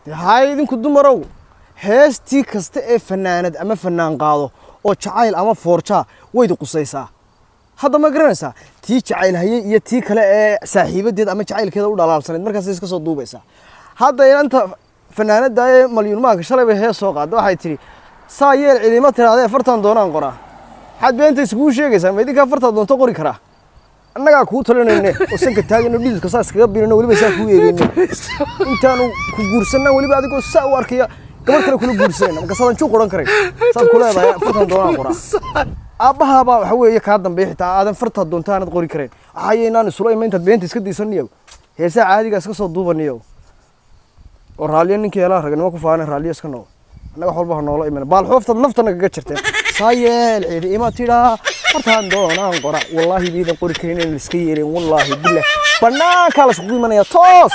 Dee haye, idinku dumarow, heestii kasta ee fanaanad ama fanaan qaado oo jacayl ama foorjaa waydi qusaysaa. Hadda ma garanaysaa tii jacayl hayay iyo tii kale ee saaxiibadeed ama jacaylkeeda u dhalaalsanayd markaas iska soo duubaysaa. Hadda inanta fanaanada ee Malyuunmaanka shalay bay hees soo qaadda. Waxay tidhi: "Saa yeel cidima tirahdee, fartaan doonaan qoraa." Maxaad beenta iskugu sheegaysaa? Ma idinkaa fartaa doonto qori karaa? Annagaa kuu talinayne oo sanka taagayno, dhididka saa iskaga birino, weliba saa kuu eegayno. Intaanu ku guursanna, weliba adigoo saa u arkaya gabadh kale kula guursanayna, markaasaadan juuq odhan karayn. Saad ku leedahay "fartaan doonaan qoraa", aabbahaabaa waxa weeye kaa dambeeya, xitaa aadan fartaa doonta aanad qori karayn. Waxayaynaan isula ima intaad beenta iska daysaniyow, heesaa caadigaa iska soo duubaniyow oo raalliyo. Ninkii helaa ragnimo ku faana, raalliyo iska noqo. Annaga wax walba ha noola iman baalxooftaad nafta nagaga jirteen. "Saa yeel cidi ima tidhaa, fartaan doonaan qora." Wallaahi biidan qori karin in la iska yeelin. Wallaahi billah, banaankaa la iskugu imanaya toos.